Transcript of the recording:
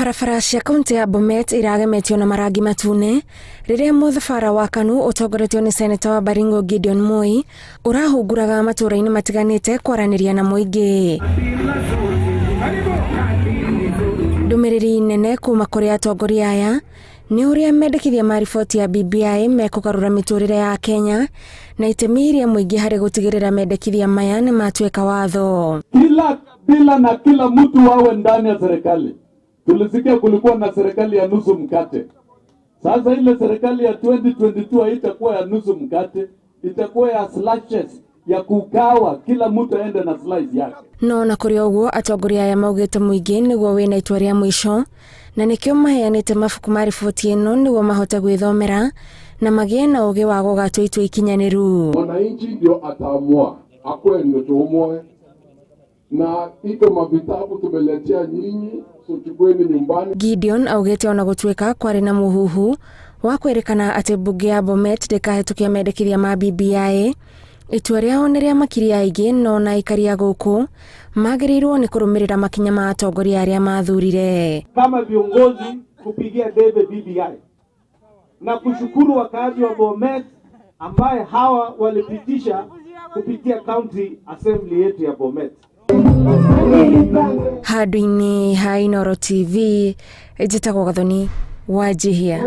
Barabara cia kaunti ya Bomet iragemetio na marangi matune rĩrĩa mũthabara wa KANU ũtongoretio nĩ seneta wa Baringo Gideon Moi ũrahunguraga matũũra-inĩ matiganĩte kwaranĩria na mũingĩ. Ndũmĩrĩri nene kuma kũrĩ atongoria aya nĩ ũrĩa mendekithia ma riboti ya BBI mekũgarũra mĩtũrĩre ya Kenya na itemi rĩa mũingĩ harĩ gũtigĩrĩra mendekithia maya nĩ matuĩka watho. Kila kabila na kila mtu wawe ndani ya serikali. Tulisikia kulikuwa na serikali ya nusu mkate. Sasa ile serikali ya 2022 haitakuwa ya nusu mkate, itakuwa ya slashes ya kugawa, kila mtu aende na slice yake. No na kũrĩ ũguo atongoria aya maugĩte mũingĩ nĩguo wĩna itua rĩa mũico na nĩkĩo maheanĩte mabuku ma riboti ĩno nĩguo mahote gwĩthomera na magĩe na ũgĩ wa gũgatua itua ikinyanĩru. Mwananchi ndio ataamua akwe ndio tuomoe, na iko mavitabu tumeletea nyinyi, so chukueni nyumbani. Gideon augĩte ona gũtuĩka kwarĩ na mũhuhu wa kwĩrĩkana atĩ mbunge ya Bomet ndĩkahĩtũkia mendekithia ma BBI itua rĩao nĩ rĩamakirie aingĩ no na aikari a gũkũ magĩrĩirwo nĩ kũrũmĩrĩra makinya ma atongoria arĩa mathurire. Kama viongozi kupigia debe BBI na kushukuru wakaazi wa Bomet ambaye hawa walipitisha kupitia county assembly yetu ya Bomet. Handũ-inĩ ha Inooro TV njĩtagwo Gathoni Wanjihia.